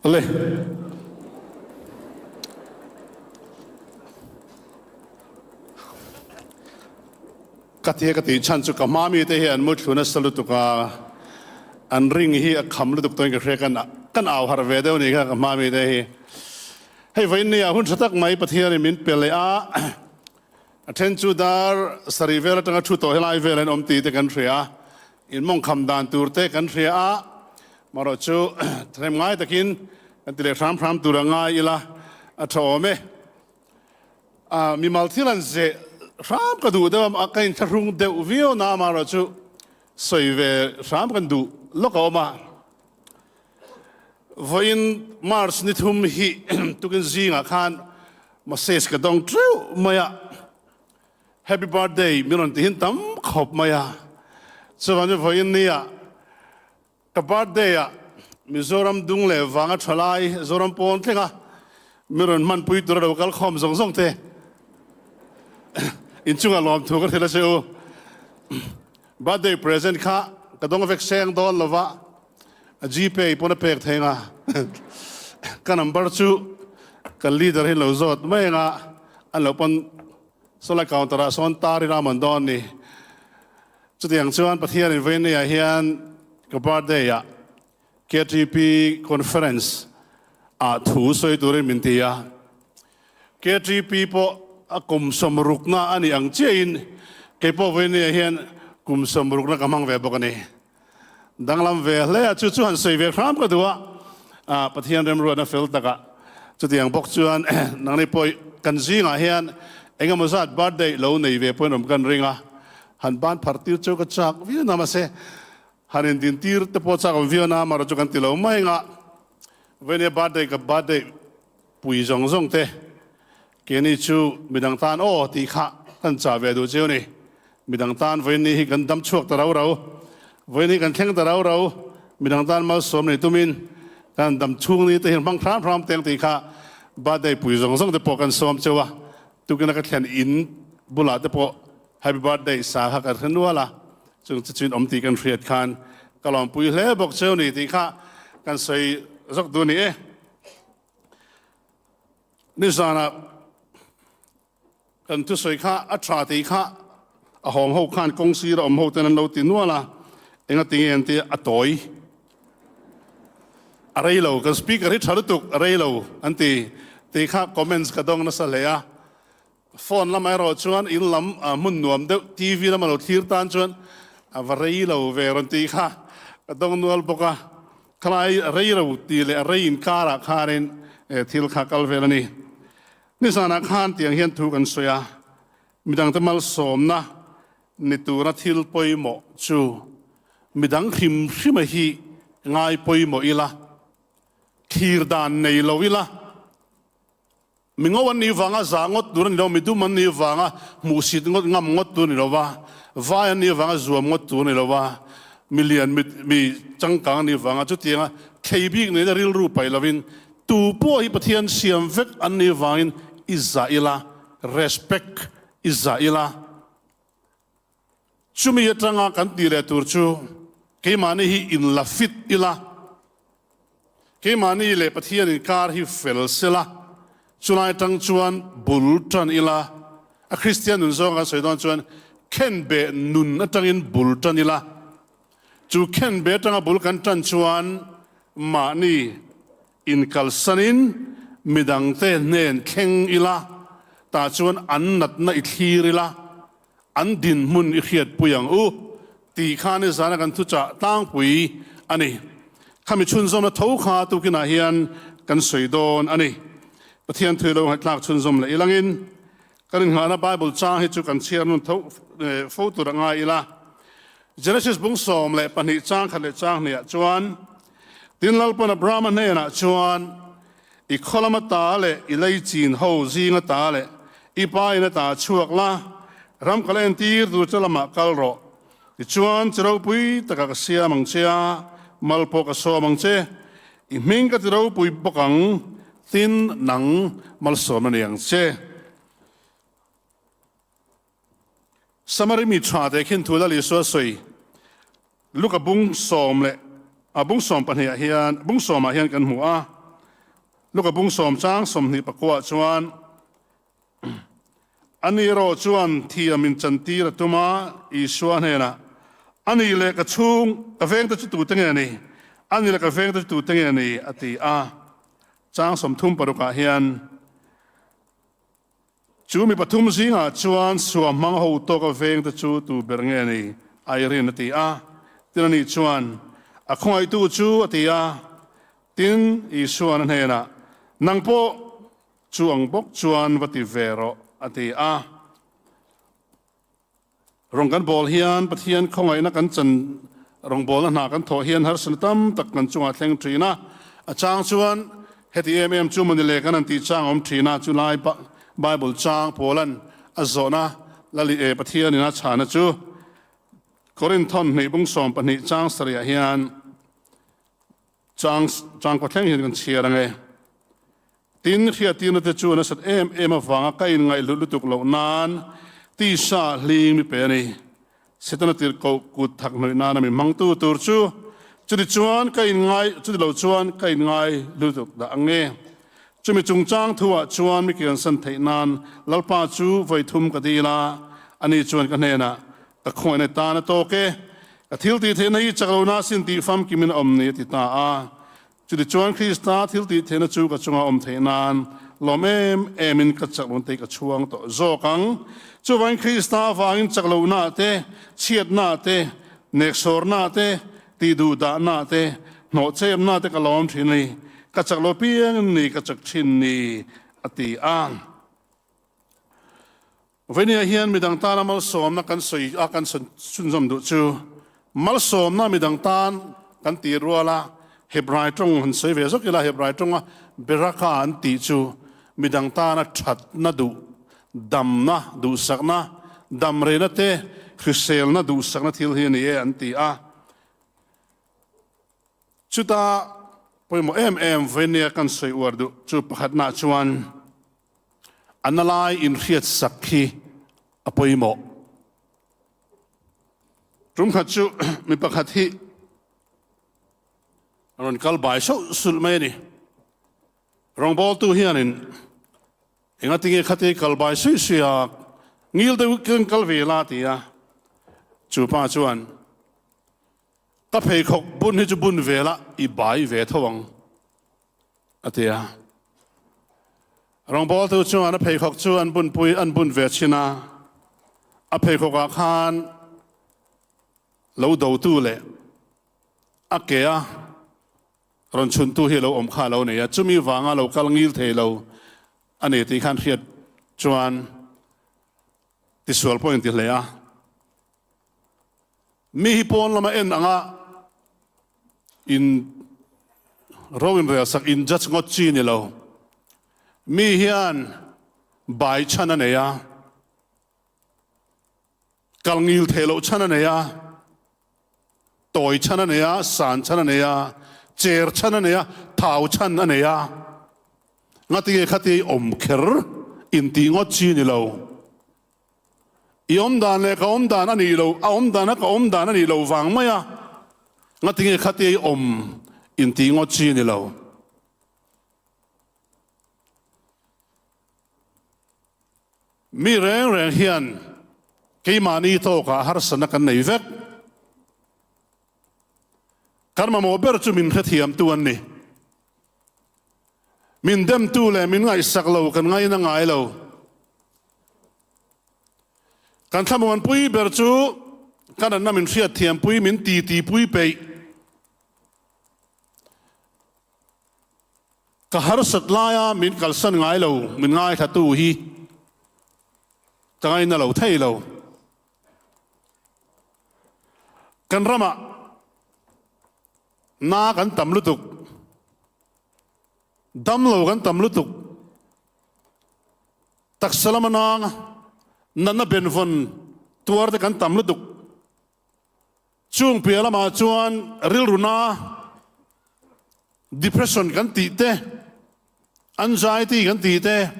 Le. Ka tia ka tih chhan chu ka hma mite hi an muthlu nasa lutuk a, an ring hi a kham lutuk tawhin ka hria kan kan au harh ve deuh ni kha ka hma mite hi. Hei vawiin nia hun tha tak mai Pathianin min pe leh a, a then chu dar sarih vel atanga thu tawh helai vel an awm tih te kan hria a, in mawngkham dan tur te kan hria a, marawh chu thahnem ngai takin kan ti leh hram hram tur a ngai ila a tha awm e. A mimal thil an zeh hram ka duh deuh a, ka inthlahrung deuh viau na amaherawh chu sawi ve hram kan duh lawk a awm a. Vawiin March ni thum hi tukin zingah khan message ka dawng teuh mai a, Happy birthday min rawn tihin tam khawp mai a, chuvangin vawiin nia Ka birthday ah Mizoram dung leh vanga tha lai Zoram pawn thleng a mi rawn hmanpui tur a lo kal khawm zawng zawng te inchungah lawmthu ka hrilh a che u. Birthday present kha ka dawng vek seng dawn lova a Gpay pawn a pek thei anga ka number chu kan leader hi lo zawt mai anga an lo pawn sawlai counter ah sawn tar in a man dawn ni. Chutiang chuan Pathian in vawiin hian ka birthday ah KTP conference ah thu sawi turin min ti a. KTP pawh a kum sawmrukna a nih ang chiahin kei pawh vawiin hian kum sawmrukna ka hmang ve bawk a ni. Danglam ve hle a, chu chu han sawi ve hram ka duh a, Pathian remruatna fel takah chutiang bawk chuan nangni pawh kan zingah hian engemaw zat birthday lo nei ve pawhin awm kan ring a, han ban phar tir chu ka chak viau na mahse han indin tir te pawh chak awm viau na amaherawh chu kan ti lo mai ang a, vawinia birthday ka birthday pui zawng zawng te Keini chu midang tan aw tih kha kan chah ve duh chiu ni. Midang tan vawiin hi kan dam chhuak ta rau rau, vawiin hi kan thleng ta rau rau, midang tan malsawm nei tumin kan dam chhung ni te hian hmang hram hram teng tih kha birthday pui zawng zawng te pawh kan sawm cheu a, tukina ka thlen in bulah te pawh happy birthday sa kha kan hre nual a, chung chu chuin awm tih kan hriat khan ka lawmpui hle bawk cheu ni tih kha kan sawi zawk duh ni e. Nizanah kan thusawi kha a tha tih kha a hawng ho khan kawng sira awm ho ten an lo ti nual a, enga tinge an tia a tawi a rei lo, kan speaker hi tha lutuk a rei lo an ti tih kha comments ka dawng nasa hle a. Phone lamah erawh chuan in lam hmun nuam deuh TV lama lo thlir tan chuan a va rei lo ve rawn tih kha ka dawng nual bawk a, khalai a rei lo tih leh a rei inkarah khanin thil kha kal vel a ni. Nizanah khan tiang hian thu kan sawi a, midangte malsawmna ni tura thil pawimawh chu midang hrim hrima hi ngai pawimawh ila, thlir dan nei lo ila, Mi ngo an nih vanga zah ngawt tur a ni lo, mi dum an nih vanga hmuhsit ngawt ngam ngawt tur a ni lo va, vai an nih vanga zuam ngawt tur a ni lo va, mi lian mi mi changkang an nih vanga chutianga thlei bik neina rilru paih lovin tu pawh hi Pathian siam vek an nih vangin i zah ila, respect i zah ila. Chumi atanga kan tih leh tur chu keimahni hi inla fit ila, keimahni leh Pathian inkar hi fel sela, chulai atang chuan bul tan ila, a Kristian nun zawng kan sawi dawn chuan khenbeh nun atangin bul tan ila, chu khenbeh atanga bul kan tan chuan mahni Inkalsanin midangte hnen thleng ila, tah chuan an natna i thlir ila, an dinhmun i hriatpui ang u, tih kha nizana kan thuchah tlangpui a ni. Khami chhunzawmna tho kha tukinah hian kan sawi dawn a ni. Pathian thui lo ngaihthlak chhunzawm leh ilangin kan inngahna Bible chang hi chu kan chhiar nun tho fo tur a ngai ila. Genesis bung 12 chang khat leh chang hniah chuan, Tin Lalpan Abrahama hnenah chuan, I khaw lama ta leh i lei chin ho zinga ta leh i pa in ata chhuak la, ram kal entir tur che lamah kal rawh. Tichuan, chi ropui takah ka siam ang che a, mal pawh ka sawm ang che. I hming ka ti ropui bawk ang, tin nang malsawm a ni ang che. Samari mi tha te khin thu Lal Isua sawi Luka bung sawm leh a bung sawm pahnihah hian bung sawmah hian kan hmu a. Luka bung sawm chang 29 ah chuan, Ani erawh chuan thiam in chantir a tum a, Isua hnenah, Ani leh ka chhung, ka vengte chu tute nge ni? Ani leh ka vengte chu tute nge ni? a ti a. Chang 36 ah hian, Chu mi pathum zingah chuan suam hmang ho tawka vengte chu tu ber nge ni? Irene a ti a. Tin ani chuan, A khawngaihtu chu a ti a. Tin, Isuan a hnenah, Nang pawh chu ang bawk chuan va ti ve rawh, a ti a. Rawng kan bawl hian Pathian khawngaihna kan chan rawngbawlna hna kan thawh hian harsatna tam tak kan chungah thleng thin a. A chang chuan heti em em chu mawni le kan han tih chang a awm thin a, chulai Bible chang Paulan a zawhna Lali e Pathian in a chhana chu Korinthon hnih bung 12 chang sarih ah hian Chang changkaw thleng hian kan chhiar ang e. Tin, hriattirna te chu a nasat em em avanga ka inngaihhlut lutuk loh nan tisa hling mi pe a ni. Setana tirhkoh kut thak hnawih nana mi hmangtu tur chu chuti chuan ka inngai chuti lo chuan ka inngai lutuk dah ang e. Chumi chungchang thuah chuan mi kiansan theih nan Lalpa chu vawi thum ka dil a, ani chuan ka hnenah Ka khawngaihna tan a tawk e. Ka thil tih theihna hi chak lohna sin tih famkimin a awm ni a ti ta a. Chutichuan Krista thil tih theihna chu ka chunga awm theih nan lawm em emin ka chak lohna te hi ka chhuang tawh zawk ang. Chuvangin Krista avangin chak lohna te, chhiatna te, neksawrna te, tihduhdahna te, hnawhchemna te ka lawm thin a ni. Ka chak lo piangin ni ka chak thin ni a ti a. Vawini ah hian midang tana malsawmna kan sawi a kan chhunzawm duh chu malsawmna midang tan kan tih ruala Hebrai tawng han sawi ve zawk ila Hebrai tawnga beraka an tih chu midang tana thatna duh damna duhsakna damreina te hriselna duhsakna thil hi a ni e an ti a. Chuta pawimawh em em Vawini kan sawi uar duh chu pakhatna chuan A na lai inhriatsak hi a pawimawh. Tum khat chu mi pakhat hi a rawn kal bai sauh sulh mai a ni. Rawngbawltu hianin engatinge khati kal bai suih suih a, ngil deuh kan kal ve la ti a. Chu pa chuan ka pheikhawk bun hi chu bun ve la i bai ve tho ang. A ti a. Rawngbawltu chuan a pheikhawk chu an bunpui an bun ve thin a, a pheikhawkah khan lo dotu leh a ke a rawn chhuntu hi a lo awm kha a lo nei a, chumi vanga lo kal ngil thei lo a ni tih khan hriat chuan tisual pawh inti hle a. Mi hi pawn lama en anga in ro in rel sak in judge ngawt chi ni lo. Mi hian bai chhan a nei a, kal ngil theih loh chhan a nei a, tawi chhan a nei a, san chhan a nei a, cher chhan a nei a, thau chhan a nei a. Ngatinge khati awm kher intih ngawt chi ni lo. I awm dan leh ka awm dan a nih lo, a awm dana ka awm dan a nih loh vang mai a, ngatinge khatia i awm intih ngawt chi a ni lo. Mi reng reng hian keimahni tawkah harsatna kan nei vek. Kan mamawh ber chu min hrethiamtu an ni. Min demtu leh min ngaihsak lo kan ngaina ngai lo. Kan thlamuanpui ber chu kan anna min hriatthiampui, min titipui peih. Ka harsat laia min kalsan ngai lo, min ngaithlatu hi ka ngaina lo thei lo. Kan ramah Na kan tam lutuk, dam lo kan tam lutuk, taksa lama nang natna benvawn tuar te kan tam lutuk. Chung piah lamah chuan rilru na, depression kan tih te, anxiety kan tih te,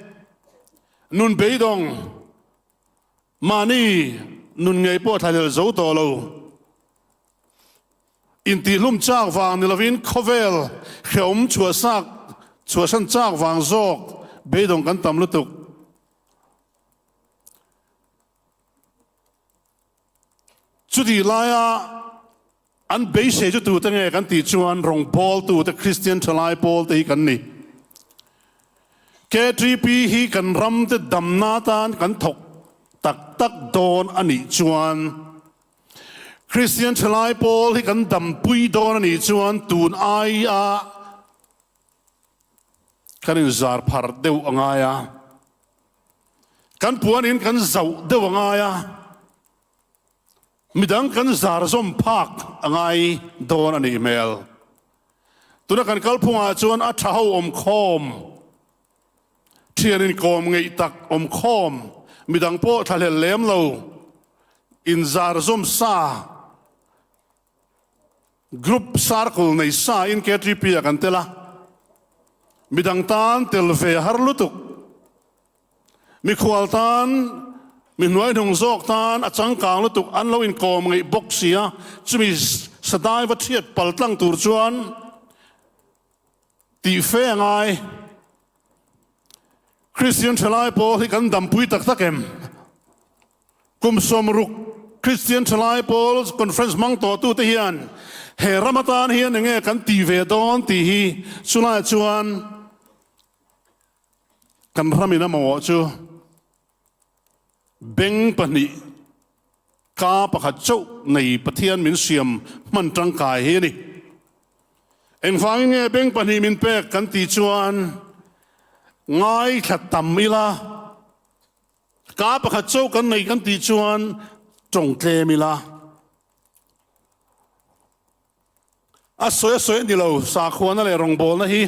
nun beidawng, Mahni nun ngei pawh thlahlel zo tawh lo. Intihhlum chak vang ni lovin khawvel hrehawm chhuahsak Chhuahsan chak vang zawk beidawng kan tam lutuk. Chutih laia an beisei chu tute nge kan tih chuan rawngbawltute Kristian thalai pawlte hi kan ni. KTP hi kan ramte damna atan kan thawk tak tak dawn a nih chuan Kristian thalai pawl hi kan dampui dawn a nih chuan tun aia kan inzar phar deuh a ngai a. Kan puanin kan zauh deuh a ngai a, midang kan zar zawm phak a ngai dawn a nih hmel. Tuna kan kalphungah chuan a tha ho awm khawm, thian inkawm ngeih tak awm khawm, midang pawh thlahlel lem lo, inzar zawm sa, Group circle nei sa in KTP ah kan tel a, midang tan tel ve a har lutuk. Mikhual tan, mi hnuaihnung zawk tan a changkang lutuk an lo inkawm ngeih bawk si a, chumi sadai va thiat pal tlang tur chuan tih fe a ngai. Kristian thalai pawl hi kan dampui tak tak em? Kum 60 Kristian Thalai Pawl Conference hmang tawhtute hian he ram atan hian enge kan ti ve dawn tih hi chulaiah chuan kan ramin a mamawh chu beng pahnih ka pakhat chauh nei Pathian min siam hman tangkai hi a ni. Engvangin nge beng pahnih min pek kan tih chuan ngaithla tam ila. Ka pakhat chauh kan nei kan tih chuan tawng tlem ila. A sawi a sawi a ni lo, sakhuana leh rawngbawlna hi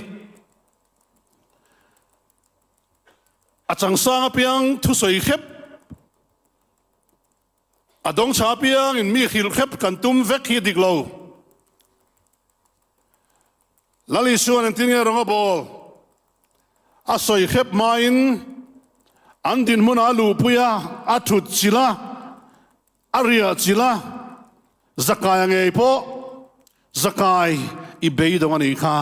a changsang apiang thusawi hrep, a dawngchha apiangin mi hrilh hrep kan tum vek hi a dik lo. Lal Isuan engtin nge rawng a bawl? A sawi hrep hmain an dinhmunah a luhpui a, a thut chilh a, a riah chilh a, Zakaia ngei pawh Zakai i beidawng a nih kha,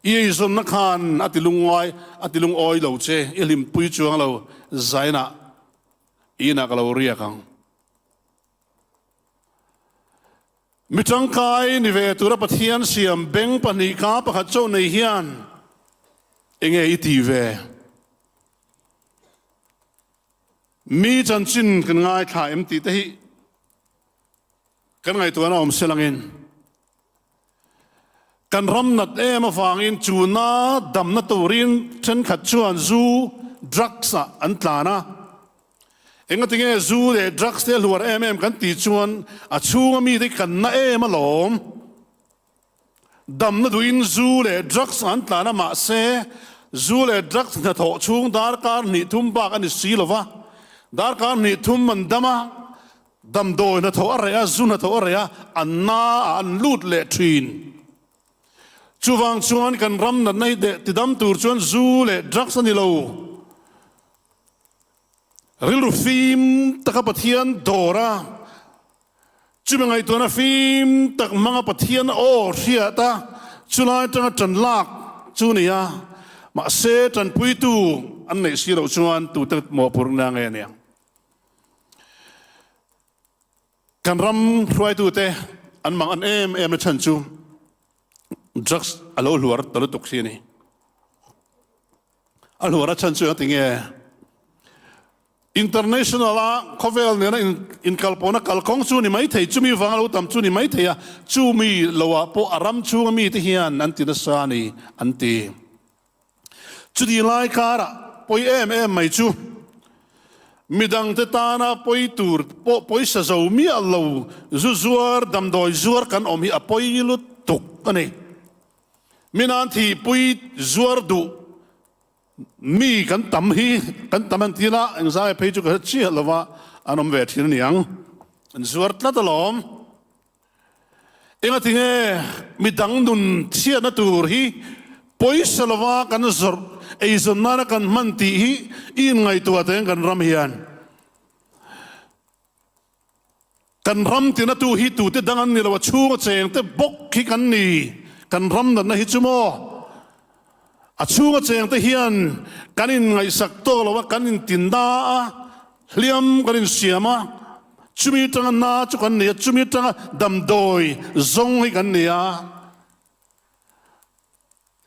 i eizawnna khan a ti lungngai, a ti lungawi lo che, i hlimpui chuang lo, Zainah i inah ka lo riak ang. Mi tangkai ni ve tura Pathian siam beng pahnih ka pakhat chauh nei hian enge i tih ve? Mi chanchin kan ngaithla em tih te hi kan ngaihtuahna awm selangin kan ram nat em avangin chuna damna turin thenkhat chuan zu, drugs ah an tlan a. Engatinge zu leh drugs te a hluar em em kan tih chuan a chhunga mite hi kan na em alawm. Damna duhin zu leh drugs an tlan a mahse zu leh drugs hnathawh chhung darkar hnih thum bak a ni si lova, darkar hnih thum an dam a, damdawi hnathawh a reh a, zu hnathawh a reh a, an na ah an lut leh thin. Chuvang chuan kan ram natna hi tidam tur chuan zu leh drugs a ni lo. Rilru fim taka Pathian dawr a, chumi ngaihtuahna fim tak hmanga Pathian aw hriat a, chulai atanga tan lak chu ni a, mahse tanpuitu an neih si loh chuan tute mawhphurhna nge aniang? Kan ram hruaitute an mang an em em na chhan chu drugs a lo hluar ta lutuk si a ni. A hluar a chhan chu engati nge? International a khawvel nena inkalpawhna kalkawng chu ni mai thei, chumi vanga lo tam chu ni mai thei a, chumi loah pawh a ram chhunga mite hian an ti nasa a ni an ti. Chuti lai karah pawi em em mai chu midangte tana pawi tur pawh pawisa zo miah lo zu zuar, damdawi zuar kan awm hi a pawi lutuk a ni. Minan thihpui zuar duh mi kan tam hi kan tam an ti la, engzai phei chu ka hre chiah lova an awm ve thin a niang. An zuar tlat alawm. Engati nge midang nun chhiatna tur hi pawisa lova kan zawrh eizawn nana kan hman tih hi i inngaihtuah teng kan ram hian. Kan ram tinatu hi tute dang an ni lo, a chhunga chengte bawk hi kan ni. Kan ram natna hi chu maw? A chhunga chengte hian kan inngaihsak tawk lo a, kan intinna a, hliam kan insiam a, chumi atanga na chu kan nei a, chumi atanga damdawi zawng hi kan nei a,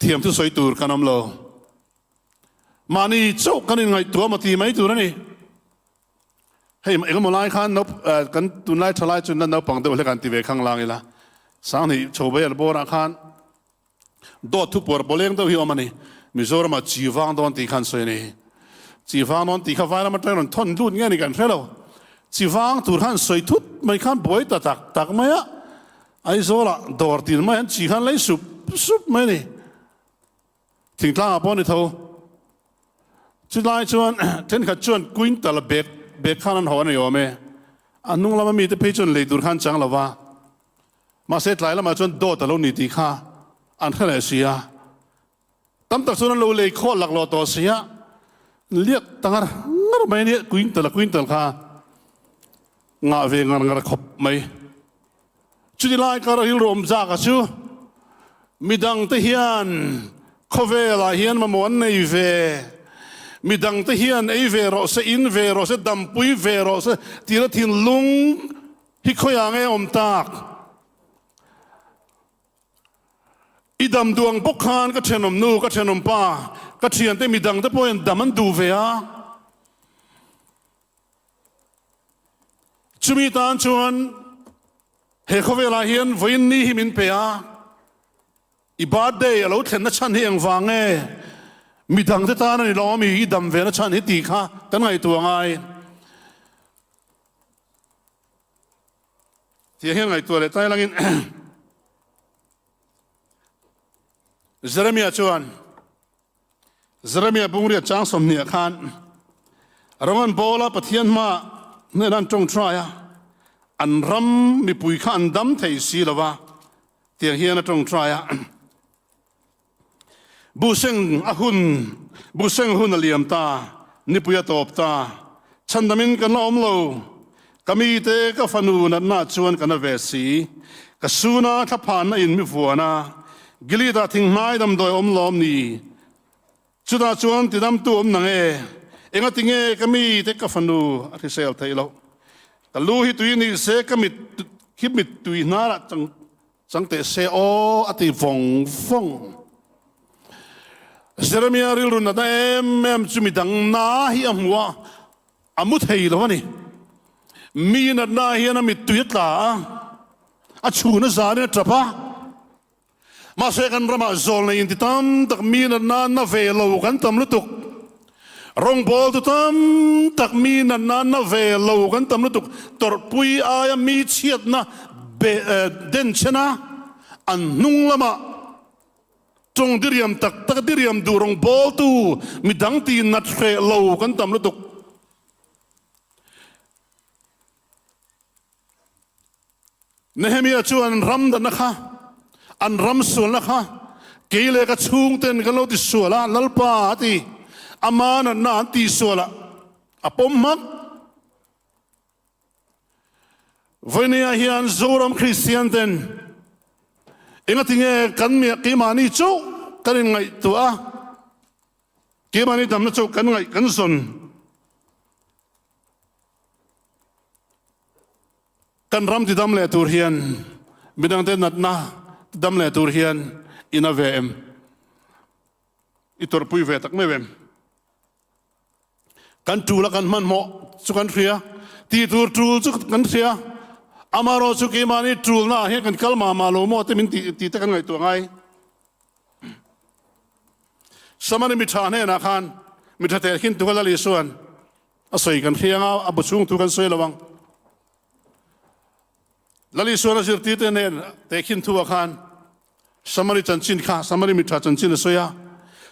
thiam thusawi tur kan awm lo. Mahni chauh kan inngaihtuah maw ti mai tur a ni. Hei engemaw lai khan kan tunlai tha lai chu naupang deuh hlek an ti ve khang lang ila, Sanghnih chho bai al bawrah khan Dawt thu puar bawleng deuh hi awm a ni. Mizoramah chi vang dawn tih kha an sawi a ni. Chi vang dawn tih kha vairam atangin rawn thawn lut nge ni kan hre lo. Chi vang tur khan sawi thut mai khan buai ta tak tak mai a. Aizawlah dawr tin mai an chi khan lei sup sup mai a ni. Thingtlangah pawh a ni tho. Chulai chuan thenkhat chuan quintal bag bag khan an haw a ni awm e. A hnung lama mite phei chuan lei tur khan chang lo va. Mahse tlai lamah chuan dawt a lo ni tih kha an hre leh si a, tam tak chuan an lo lei khawh laklawh tawh si a, liak ta ngar ngar mai a nia, quintal a quintal kha ngah ve ngar ngar khawp mai. Chuti lai kar a rilru awm zak a chu midang te hian khawvelah hian mamawh an nei ve, midang te hian ei ve rawh se, in ve rawh se, dampui ve rawh se tih na thinlung Hi khawiah nge awm tak? I dam duh ang bawk khan ka thenawm nu, ka thenawm pa, ka thiante midang te pawhin dam an duh ve a. Chumi tan chuan he khawvelah hian vawiin ni hi min pe a. I birthday a lo thlenna chhan hi engvang nge? Midang te tan a ni lo ami i dam ve na chhan hi tih kha kan ngaihtuah ngai. Tiang hian ngaihtuah leh tai langin Jeremia chuan Jeremia bungriat chang 20 ah khan rawng an bawl a, Pathian hma hnenah an tawngtai a, an ram mipui kha an dam thei si lo va, tiang hian a tawngtai a. Buhseng a hun, buhseng hun a liam ta, nipui a tawp ta, chhandamin kan la awm lo, ka mite ka fanu natna chuan ka na ve si, ka suna thlaphanna in mi vuan a, Gilead-ah thinghnai damdawi awm lawm ni? Chutah chuan tidamtu awm nang e, engati nge ka mite ka fanu a hrisel theih loh? Ka lu hi tui ni se ka mit hi mittui hnarah chang Chang teh se aw a ti vawng vawng. Jeremia rilru natna em em chu midang na hi a hmu a, a mu thei lo a ni. Mi natna hian a mittui a tla a, a chhun a zanin a tap a. Mahse kan ramah zawl nei inti tam tak mi natna na ve lo kan tam lutuk. Rawngbawltu tam tak mi natna na ve lo kan tam lutuk. Tawrhpui aia mi chhiatna denchhen a, an hnung lamah tawng diriam tak tak diriam duh rawngbawltu midang tih nat hreh lo kan tam lutuk. Nehemia chuan an ram danna kha, an ram sualna kha kei leh ka chhungten kan lo ti sual a, Lalpa a ti, ama natna an tih sual a, a pawm hmak. Vawinia hian Zoram Kristian ten engati nge kan keimahni chauh kan inngaihtuah a, keimahni damna chauh kan ngaih kan zawn. Kan ram tidam leh tur hian midangte natna tidam leh tur hian i na ve em? I tawrhpui ve tak meuh em? Kan tul a kan hmanhmawh chu kan hria, tih tur tul chu kan hria, amaherawh chu keimahni tulna ah hian kan kal mah mah lo maw te min tih tih te kan ngaihtuah ngai. Samari mitha hnenah khan mitha tehkhin tu kha Lal Isua'n A sawi kan hria anga a bu chhung thu kan sawi lo ang. Lal Isuan a zirtirte nen tehkhin thu ah khan Samari chanchin kha Samari mitha chanchin a sawi a.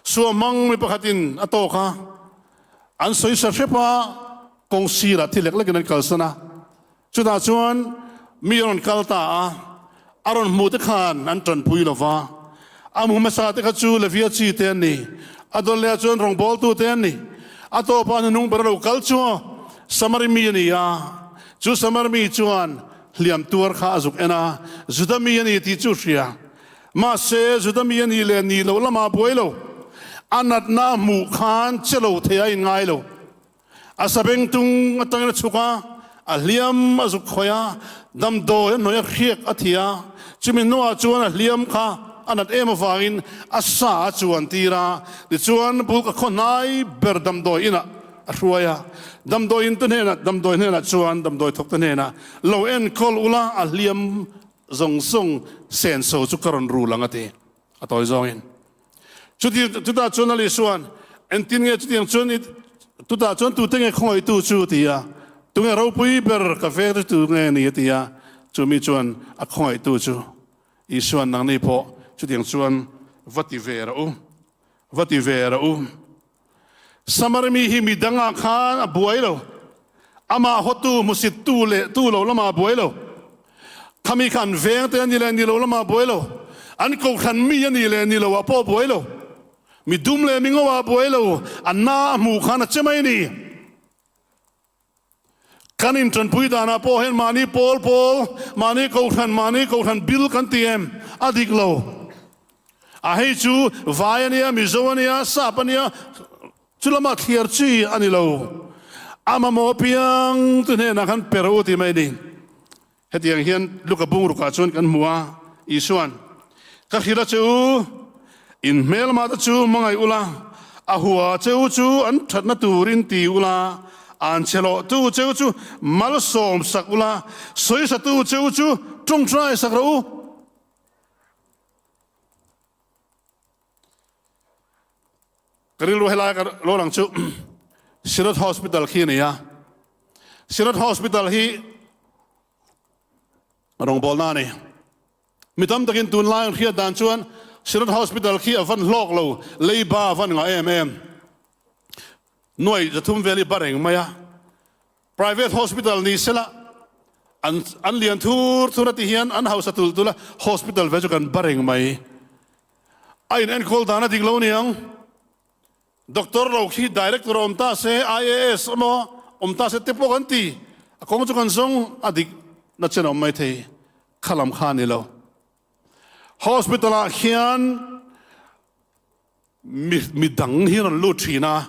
Suamhmang mi pakhatin a tawk a, an sawi sa hrep a, kawng sirah thi lek lekin an kalsan a. Chutah chuan mi a rawn kal ta a, a rawn hmuh te khan an tanpui lo va. A hmu hmasa te kha chu Levia chi te an ni, a dawn leh ah chuan rawngbawltu te an ni. A tawpah hnunung ber a lo kal chu Samari mi a ni a, chu Samari mi chuan hliam tuar kha a zuk en a, Juda mi a ni tih chu hria. Mahse, Juda mi a nih leh nih loh lamah buai lo. A natna a hmuh khan che lo thei a inngai lo. A sabengtung atangin a chhuk a, a hliam a zuk khawih a, damdawi a hnawih a hriak a thi a, chumi hnuah chuan a hliam kha a nat em avangin a sa a chuan tir a, tichuan bul ka khaw hnai ber damdawi inah a hruai a, damdawi in te hnenah damdawi hnenah chuan damdawi thawk te hnenah lo enkawl ula a hliam zawng zawng senso chu ka rawn rul ang a ti a tawi zawngin. Chuti chutah chuan Ali chuan engtin nge chutiang chuan i tutah chuan tute nge khawngaihtu chu ti a, tunge ropui ber ka vek chu tu nge ni a ti a, chumi chuan a khawngaihtu chu Isuan nangni pawh chutiang chuan va ti ve rawh u, va ti ve rawh u. Samari mi hi midangah khan a buai lo, amah hawtu hmusit tu leh tu lo lamah a buai lo. Khami kha an veng te a ni leh ni lo lamah a buai lo, an kohhran mi a nih leh ni lo ah pawh a buai lo. Mi dum leh mi ngo ah a buai lo, a na a hmuh khan a che mai a ni. Kan intanpui danah pawh hian mahni pawl pawl, mahni kohhran, mahni kohhran bil kan ti em? A dik lo. A hei chu vai a nia, Mizo a nia, Sap a nia, chu lamah thliar chi a ni lo. A mamawh piang te hnenah khan per u ti mai a ni. Hetiang hian Luka bungrukah chuan kan hmu a, Isua'n, Ka hrilh a che u, in hmelmah te chu hmangaih ula, a hua che u chu an thatna turin ti ula, an che lawhtu che u chu malsawm sak ula, sawisatu che u chu tawngtai sak rawh u. Ka rilru helai ka lo lang chu Synod Hospital khi a ni a. Synod Hospital hi rawngbawlna a ni. Mi tam takin tunlai an hriat dan chuan Synod Hospital khi a van hlawk lo, leiba a van ngah em em. Nuai 300 vel hi ba reng mai a. Private hospital ni sela an an lian thur thur a ti hian an hausa tul tul a, hospital ve chu kan ba reng mai. A in enkawl dan a dik lo niang. Doctor lo khi director awm ta se, IAS emaw awm ta se te pawh kan ti. A kawng chu kan zawng a dik na chen a awm mai thei. Kha lam kha a ni lo. Hospital ah khian Mi midang hi rawn lut thin a,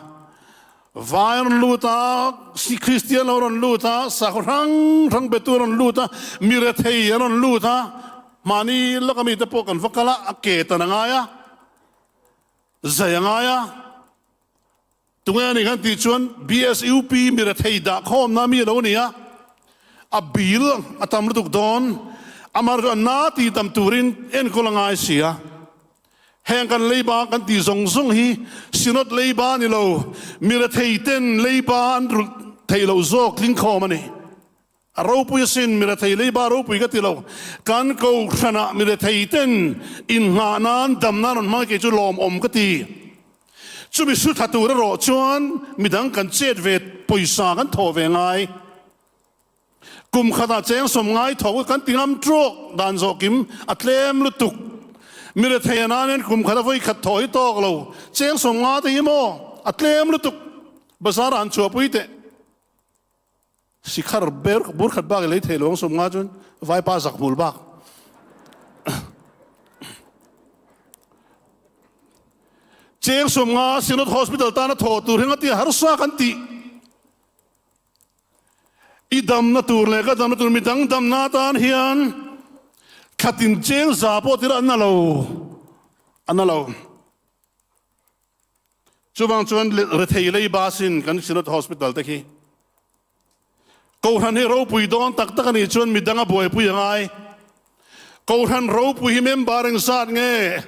vai rawn lut a, Kristian lo rawn lut a, sakhaw hrang hrang betu rawn lut a, mi rethei an rawn lut a, mahni lawka mite pawh kan va kal a, a ke tan a ngai a, zai a ngai a. Tunge a nih kan tih chuan BSUP mi rethei dah khawmna mi a lo ni a, a bill a tam lutuk dawn, amah chu a na tih tam turin enkawl a ngai si a. Heng kan leiba kan tih zawng zawng hi Synod leiba a ni lo, mi rethei ten leiba an rulh theih loh zawk tling khawm a ni. A ropui asin, mi rethei leiba ropui ka ti lo. Kan kohhranah mi rethei ten innghah nan dam nan rawn hmang kei chu lawmawm ka ti. Chumi su tha tur erawh chuan midang kan chet ve pawisa kan thawh ve ngai. Kum khatah cheng 90 thawk kan ti ngam trawk dan zawh kim a tlem lutuk. Mi rethei a nan hian kum khata vawi khat thawh hi tawk lo. Cheng 50 te hi maw a tlem lutuk. Bazar ah han chhuahpui teh. Sikhar ber bur khat bak i lei thei lo ang 50 chuan vaipa zak hmul bak. Cheng 50 Synod Hospital tana thawh tur hi ngatia harsa kan tih. I damna tur leh ka damna tur midang damna atan hian thlatin cheng za pawh tir an na lo, an na lo. Chuvang chuan rethei leiba sin kan Synod Hospital te khi Kohhran hi ropui dawn tak tak a nih chuan midang a buaipui a ngai. Kohhran ropui hi member engzat nge?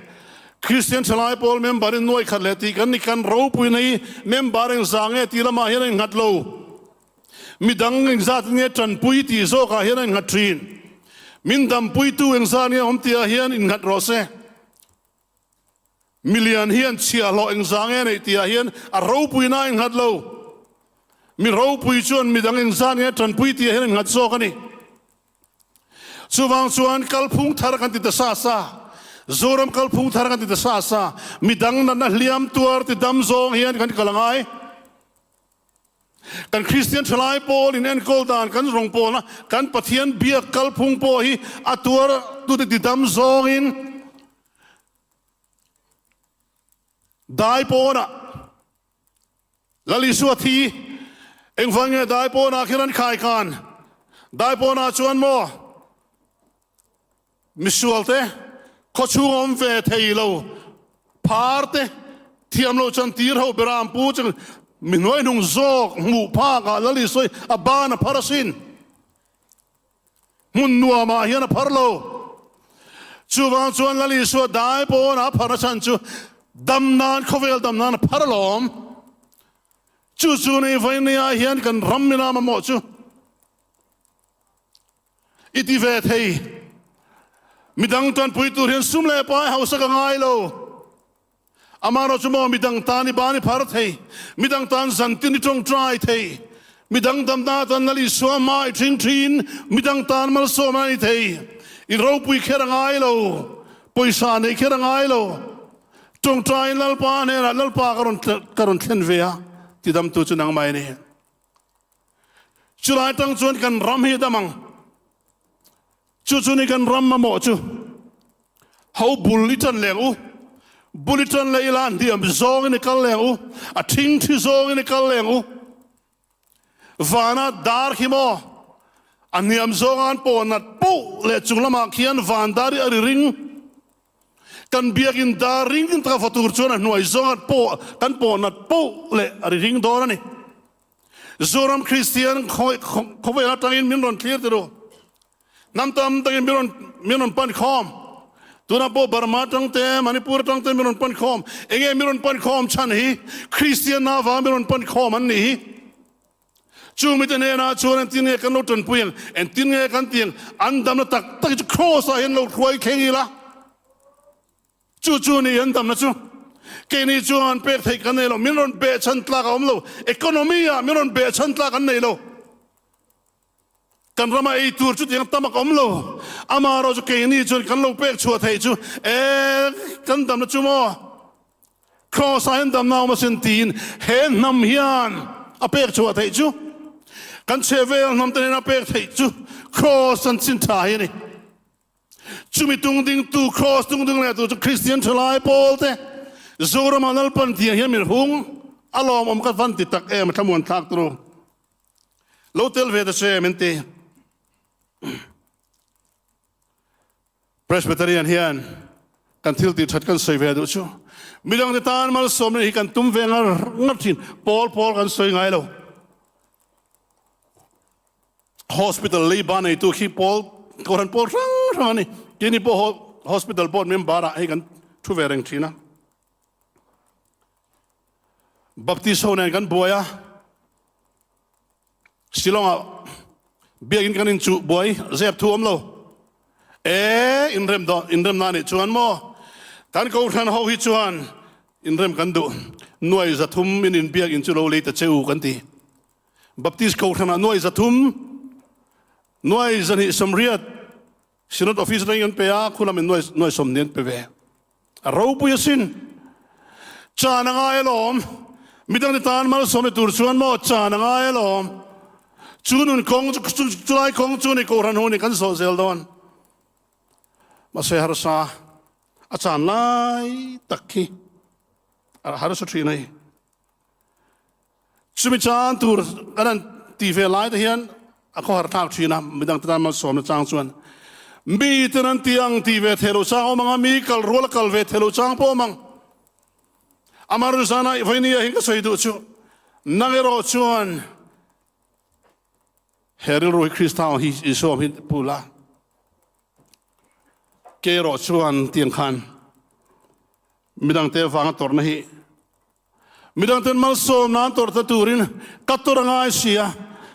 Kristian Thalai Pawl member in nuai khat leh tih kan ni kan ropuina hi member engzah nge tih lamah hian a innghat lo. Midang engzat nge tanpui tih zawkah hian a innghat thin. Min dampuitu engzat nge awm tihah hian innghat rawh se. Milian hian chhiahhlawh engzah nge neih tihah hian a ropuina a innghat lo. Mi ropui chuan midang engzah nge tanpui tihah hian a innghat zawk a ni. Chuvang chuan kalphung thar kan ti ta sa sa, Zoram kalphung thar kan ti ta sa sa, midang natna hliam tuar ti dam zawng hian kan kal a ngai. Kan Kristian thalai pawl in enkawl dan kan rawng pawlna kan Pathian biak kalphung pawh hi a tuar tute ti dam zawngin. Dai pawnah Lal Isua thi engvang nge dai pawnah khian an khai khan? Dai pawnah chuan maw misualte khawchhung awm ve thei lo pharte thiam lo chuan tir ho beram pu chu mi hnuaihnung zawk hmuh phakah Lal Isua hi a ban a phar asin. Hmun nuamah hian a phar lo. Chuvang chuan Lal Isua dai pawnah a pharna chhan chu dam nan, khawvel dam nan a phar alawm. Chu chu nei Vainia hian kan ram mina mamawh chu i ti ve thei. Midang tanpui tur hian sum leh pai hausa ka ngai lo. Amaherawhchu maw midang tan i ban i phar thei, midang tan zantin i tawngtai thei, midang damna atan Lal Isua hma i ṭhing ṭhin, midang tan malsawmna a ni thei. I ropui kher a ngai lo, pawisa neih kher a ngai lo. Tawngtaiin Lalpa hnenah Lalpa ka rawn ka rawn thlen ve a, tidamtu chu nangmah i ni. Chulai tang chuan kan ram hi a dam ang. Chu chu ni kan ram mamawh chu. Ho bul i ṭan leng u. Bul i ṭan leh ila hniam zawngin i kal leng u. A ṭhingṭhi zawngin i kal leng u. Vana dar khi maw a hniam zawnga an pawh nat poh leh chung lamah khian van dar hi a ri ring. Kan biakin dar ring taka va tur chuan a hnuai zawnga pawh kan pawh nat poh leh a ri ring dawn a ni. Zoram Kristian khawvel atangin min rawn thlir tir u. Hnam tam takin min rawn min rawn pan khawm. Tunah pawh Burma atang te, Manipur atang te min rawn pan khawm. Enge min rawn pan khawm chhan hi? Kristian na vang min rawn pan khawm an nih hi. Chu mite hnenah chuan engtin nge kan lo tanpui ang? Engtin nge kan ti ang? An damna tak tak hi chu Kraws ah hian lo hruai thleng ila. Chu chu ni an damna chu. Keini chuan pek theih kan nei lo, min rawn behchhan tlak a awm lo. Economy ah min rawn behchhan tlak an nei lo. Kan rama ei tur chutiang tam ak awm lo. Amaherawh chu keini chuan kan lo pek chhuah theih chu e kan damna chu maw? Kraws ah hian damna a awm asin tiin he hnam hian a pek chhuah theih chu kan chhehvel hnam te nen a pek theih chu Kraws chanchin tha hi a ni. Chumi tungdingtu, Kraws tungding leh tu chu Kristian thalai pawl te Zorama Lalpan tiang hian min hung a lawmawm ka van ti tak em a thlamuan thlak turu. Lo tel ve ta che min ti. Presbyterian hian kan thil tih that kan sawi ve duh chu midang te tan malsawmna hi kan tum ve ngar ngar thin pawl pawl kan sawi ngai lo. Hospital leiba neitu khi pawl kohhran pawl hrang hrang a ni. Keini pawh hospital board member ah hei kan thu ve reng thin a. Baptist ho nen kan buai a. Shillong ah biakin kan inchuh buai zep thu awm lo. E inrem dawn inrem na nih chuan maw kan kohhran ho hi chuan inrem kan duh nuai 300 in inbiak in chu lo lei ta che u kan ti. Baptist Kohhranah nuai 300, nuai 280 Synod Office atangin an pe a, khulam in nuai nuai 20 an pe ve. A ropui asin. Chan a ngai alawm. Midangte tan malsawm ni tur chuan maw chan a ngai alawm. Chu nun kawng chu chulai kawng chu ni Kohhran hu ni kan zawh zel dawn. Mahse harsa a chan lai tak khi a harsa thin a ni. Chumi chan tur kan han ti ve lai te hian a khawhar thlak thin a, midang te tan malsawmna chang chuan mi ten an ti ang ti ve thei lo chang awm ang a, mi kal rual a kal ve thei lo chang pawh awm ang. Amah Ruzana vawinia hi ka sawi duh chu nang erawh chuan he rilru hi Krista ang hi Isua ang hi pu la, kei erawh chuan tiang khan midangte vanga tawrhna hi Midangten malsawm nan tawrhna turin ka tawrh a ngai si a,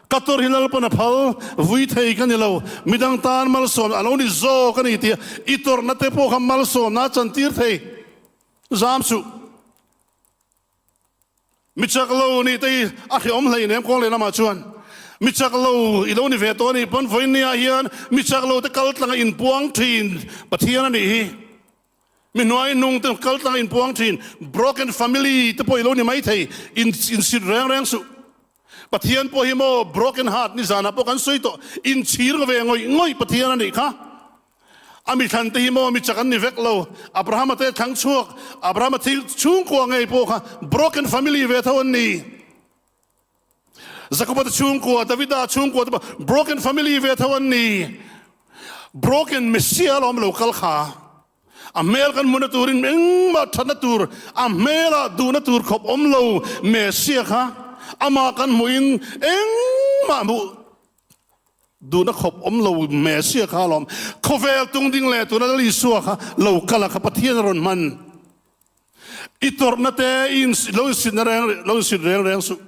ka tawrh hi Lalpan a phal vui thei ka ni lo, midang tan malsawm a lo ni zawk a ni tia i tawrhna te pawh kha malsawmna a chantir thei zam suh. Mi chak lo nih te hi a hrehawm hleinem kawng lehlamah chuan mi chak lo i lo ni ve tawh a nih pawn vawiinniah hian mi chak lo te kal tlanga inpuang thin Pathian a nih hi. Mi hnuai nung te kal tlang inpuang thin, broken family te pawh i lo ni mai thei, in insit reng reng suh. Pathian pawh hi maw broken heart ni zanah pawh kan sawi tawh, inchhir ve ngawih ngawih Pathian a nih kha. A mi thlan te hi maw mi chak an ni vek lo. Abrahama te thlang chhuak, Abrahama thil chhungkua ngei pawh kha broken family ve tho an ni. Jakoba te chhungkua, Davida chhungkua te pawh broken family ve tho an ni. Broken Messiah alawm lo kal kha. A hmel kan hmuhna turin engmah thatna tur, a hmelah duhna tur khawp awm lo Messiah kha amah kan hmuhin engmah hmuh Duhna khawp awm lo Messiah kha alawm. Khawvel tung ding leh tuna Lal Isua kha lo kal a kha Pathian a rawn hman. I tawrhna te i in lo insitna reng lo insit reng reng suh.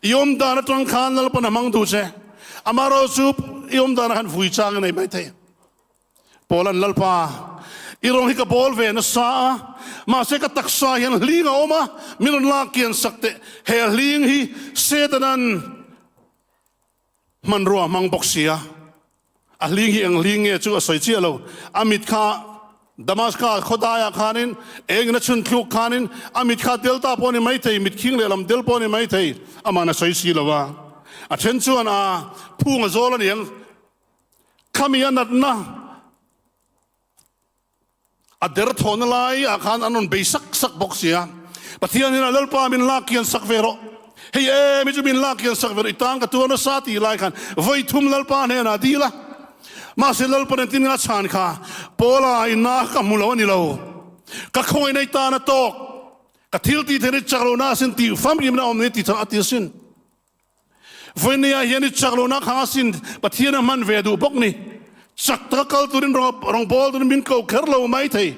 I awm dan atang khan Lalpan a hmang duh che. Amaherawhchu i awm danah khan vui chang i nei mai thei. Paula'n Lalpa, i rawng hi ka bawl ve nasa a, mahse ka taksa hian hling a awm a, min rawn lak kian sak teh. He hling hi Setana'n Hmanrua a hmang bawk sia, a hling hi eng hling nge chu a sawi chiah lo. A mit kha Damaska khawdaiah khanin engin a chhun thluk khanin a mit kha delta pawh a ni maithei, mit khing lehlam del pawh a ni maithei, aman a sawi si lo a. A then chuan a phung a zawl a niang, khami a natna A derthawhna lai ah khan an rawn bei sak sak bawk sia. Pathian hian a Lalpa min lak kian sak ve rawh. Hei em hi chu min lak kian sak ve rawh i tang ka tuar nasa tih lai khan vawi thum Lalpa hnenah dil a. Mahse Lalpa nen tin nga chhan kha Paula inna ka hmu lo a ni lo. Ka khawngaihna i tan a tawk. Ka thil tih theihna i chak lohna asin tih famkimna awm ni ti a ti asin. Vawinia hian i chak lohna khang asin Pathian a hman ve duh bawk ni. Chak taka kal turin rawng bawl turin min ko kher lo mai thei.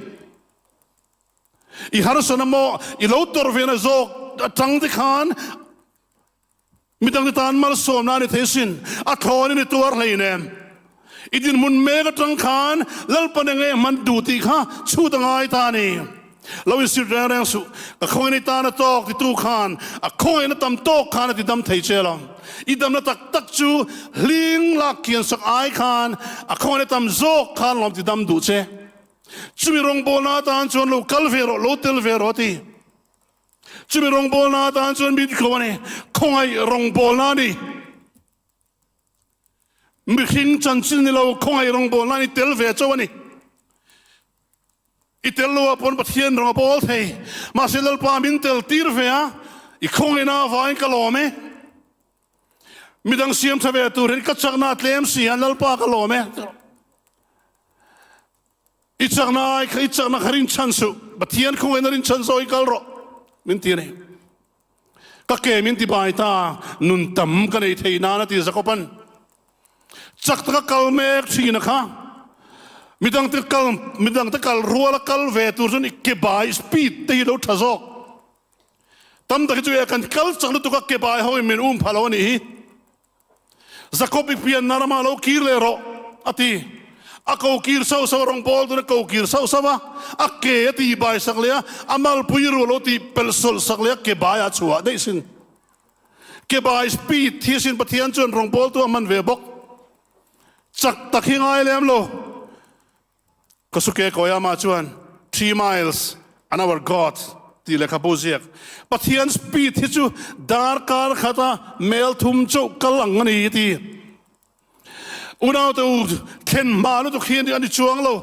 I harsana maw i lo tawrh ve na zawk atang te khan midang te tan malsawmna a ni thei asin. A thlawnin i tuar hleinem. I dinhmun mek atang khan Lalpan enge hman duh tih kha chhut a ngai ta a ni. Lo insit reng reng suh, ka khawngaihna i tan a tawk titu khan a khawngaihna tam tawk khan a ti dam thei che lo. I damna tak tak chu hling lak kian sak ai khan a khawngaihna tam zawk khan lawm ti dam duh che. Chumi rawngbawlna atan chuan lo kal ve rawh, lo tel ve rawh a ti. Chumi rawngbawlna atan chuan min ko a ni, khawngaih rawngbawlna a ni. Mihring chanchin ni lo khawngaih rawngbawlna an i tel ve chauh a ni. I tel lo ah pawn Pathian rawng a bawl thei. Mahse Lalpa min tel tir ve a, i khawngaihna avangin ka lawm e. Midang siam tha ve tur hian ka chakna a tlem si a, Lalpa ka lawm e. I chakna ai kha i chakna kha rinchhan suh, Pathian khawngaihna rinchhan zawk i kal rawh min ti a ni. Ka ke min ti bai ta, nun tam ka nei thei nan a ti Jakoban. Chak taka kal mek thin a kha. Midangte kal, midangte kal ruala kal ve tur chuan i ke bai speed te hi lo tha zawk. Tam tak hi chu e kan kal chak lutuk a ke bai ho in min um pha lo a nih hi. Jakob i pianna ramah lo kir leh rawh, a ti. A ko kir sauh sauh a, rawngbawl tun a ko kir sauh sauh a, a ke a ti bai sak leh a, a malpui rual lo tih pelh sawlh sak leh a, ke bai a chhuah daih sin. Ke bai speed hi sin Pathian chuan rawngbawltu a hman ve bawk. Chak tak hi ngai lem lo. Kosuke Koyama chuan Three Miles an Hour God tih lehkhabu ziak. Pathian speed hi chu darkar khata mel thum chauh kal ang a ni ti. Unaute u thlen hma lutuk hi a ni chuang lo.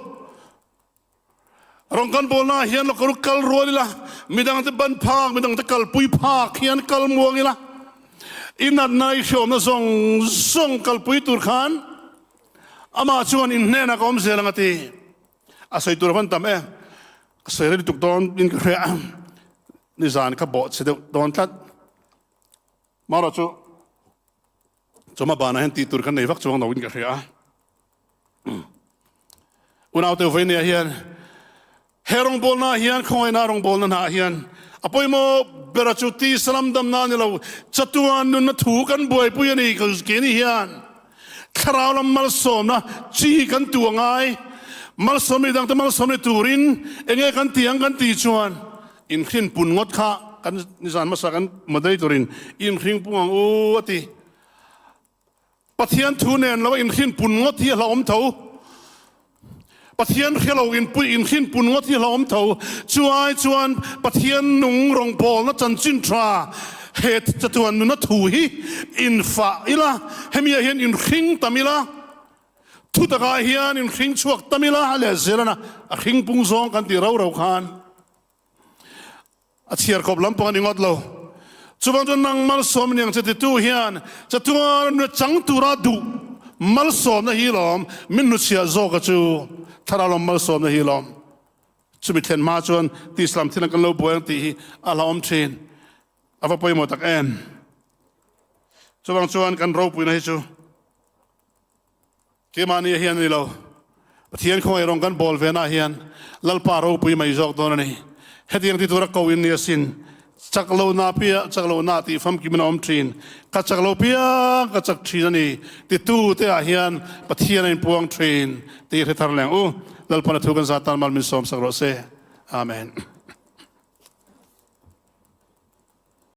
Rawng kan bawlnaah hian lawk kal rual ila, midangte ban phak, midangte kalpui phak hian kal muang ila, i natna i hriawmna zawng zawng kalpui tur khan Amah chuan in hnenah ka awm zel ang a ti. A sawi tur a van tam e. Ka sawi rei lutuk dawn in ka hria a. Nizan ka bawh chhe deuh dawn tlat. Marawh chu chawhma banah hian tih tur kan nei vak chuang lo in ka hria a. Unaute vawinia hian He rawngbawlna ah hian khawngaihna rawngbawlna hna ah hian a pawimawh bera chu tisa lam damna a ni lo, chatuan nunna thu kan buaipui a ni. Keini hian thlarau lam malsawmna chi kan tu a ngai. Malsawm mi dangte malsawm ni turin enge kan ti ang kan tih chuan inhrin pun ngawt kha kan nizan hmasa kan moderator in inhring pung ang u a ti. Pathian thu nen lo inhrin pun ngawt hi a hlauhawm tho. Pathian hre lo inpui inhrin pun ngawt hi a hlauhawm tho. Chu ai chuan Pathian nung rawngbawlna chanchin tha he chatuan nuna thu hi infah ila, hemi ah hian inhring tam ila. Thutakah hian in hring chhuak tam ila leh zelana a hring pung zawng kan tih rau rau khan a chhiar kawp lampang a ni ngawt lo. Chuvang chuan nang malsawm niang che titu hian chatuan nu chang tura duh malsawmna hi lawm min hnuchhiah zawka chu thlarau lam malsawmna hi lawm. Chumi thlen hma chuan tislam thil an kan lo buai ang tih hi a hlauhawm thin. A va pawimawh tak em. Chuvang chuan kan ropuina hi chu Keimahni hian a ni lo. Pathian khawngaih rawng kan bawl ve na hian Lalpa ropui mai zawk dawn a ni. Hetiang ti tura ko in ni asin. Chak lo na piah chak lo na tih famkim in a awm thin. Ka chak lo piang ka chak thin a ni titu te ah hian Pathian a inpuang thin tih hre thar leng u. Lalpan a thu kan zat tan mal min sawm sak rawh se. Amen.